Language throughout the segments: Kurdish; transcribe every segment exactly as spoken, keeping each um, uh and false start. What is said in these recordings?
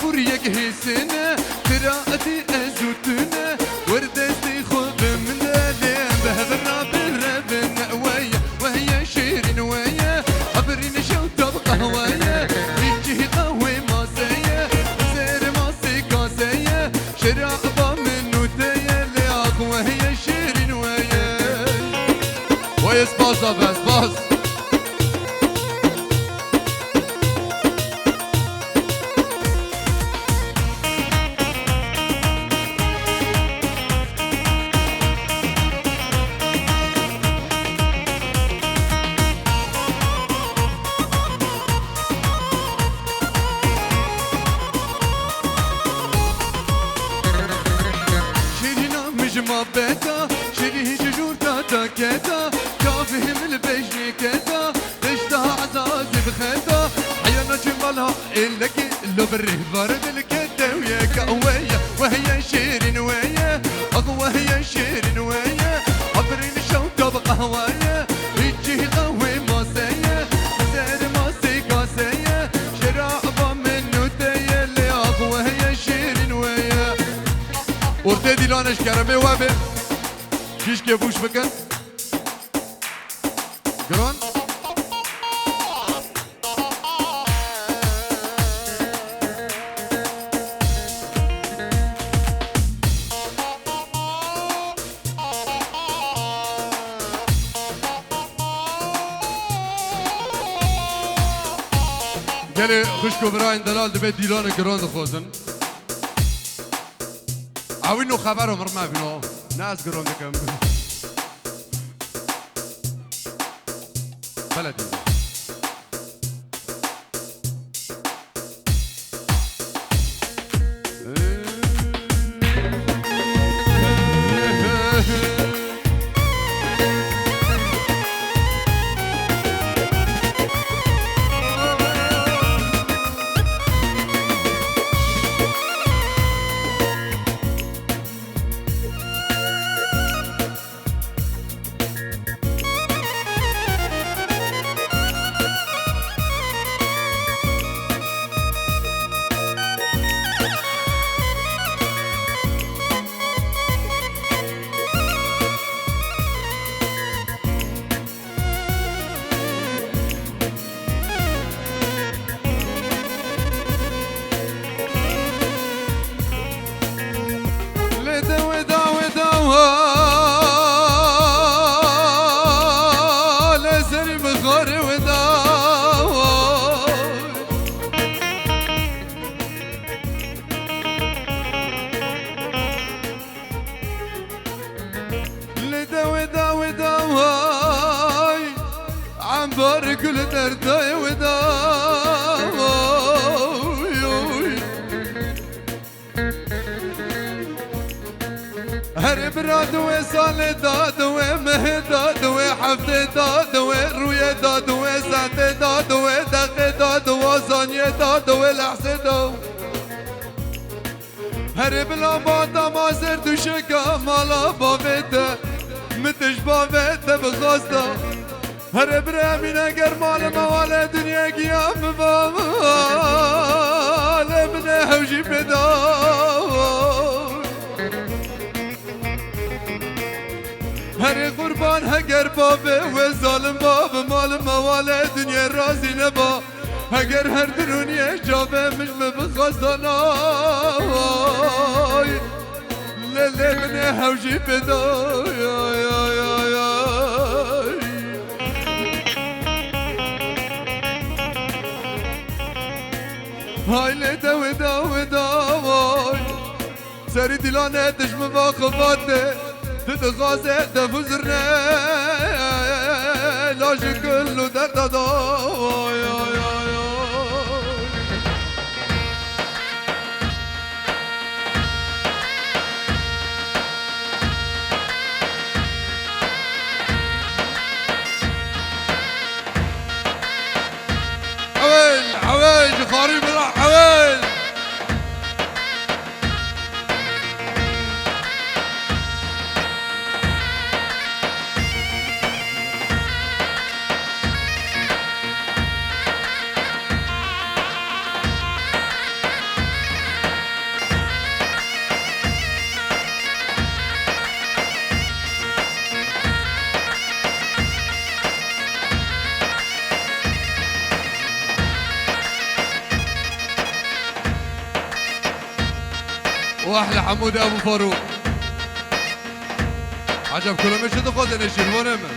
Pûr yek hêsine, qiraetî ez û tu ne, wer destê xwe bi min de lê, bi hev re birevin, weye, weye şêrîn weye, ebrîn şew tab qehweye, hîç cihî qehwê maseye, zêr masê kaseye, şeraba min û te ye lê, ax weye şêrîn weye. Weye spas, spas. Şêrîna min ji ma beta, şêrîn ji jûr ta ta keta, çavê min li bejnê keta, deşta ezazê bixeta, heya naçe mala êlekê, lo bi rêvar dilkete wê ka weye, weye şêrîn weye, ax weye şêrîn weye, abrîn şew tab qehweye, hîç cihî qehwê maseye, zêr masê kaseye, şeraba min û te ye lê, ax weye şêrîn weye. Ortê dîlan ji keremê we be. Şîşkê bûş bikin. Giran. Gelê xwişk û birayên delal divê dîlanê giran dixwazin. Ewî no xebero mir me bîno. Ne ez giran dikim. Beledî. Lê dewe dawe dawa, lê serî mixarê we dawa. Lê dewe dawe daway, embar gul derdayê we daway. Herê bira diwê salê da, diwê mehê da, diwê heftê da, diwê rûyê da, diwê saetê da, diwê deqê da, diwa zaniyê da, diwê lehzê da. Herê bila bata ma ser duşeka mala bavê te, min te ji bavê te bixwasta. Herê bira Emîne ger malê me wale dinyê giya min va, lê min ê hew jî pê da. Herê qurban heger bavê wê zalim ba, bi malê me wale dinyê razî neba. Heger her dirûniyê çavê min ji min bixwesta nay. Lê lê min ê hew jî pê da, ay, ay, ay, ay. Hay lê de wê da, wê da, vay. Serî dîlanê dijmin va xivatê, tu dixwazê dev û zirnê, laj û gul û derda da, vay, ay, ay, ay. Ewêl, ewêl, ji xwarî bila, ewêl. Ehle Hemûdê Ebû Farûq. Eceb, kulomê çi dixwaze nêçîrvanê min?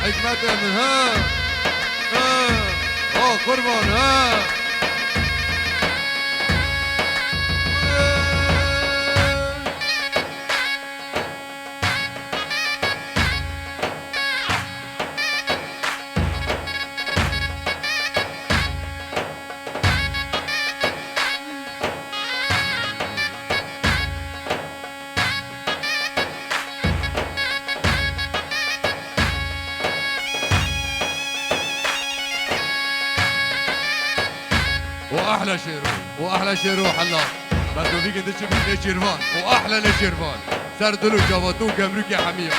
Hikmetê min, ha? Ha? Ha, qurban, ha? û ehla şêro, û ehla şêro hela. Betovî gindi çi bî nêçîrvan, û ehla nêçîrvan. Ser dil û çavatû gemrûkê hemiya.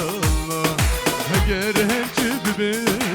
Allah, heger her çi bibe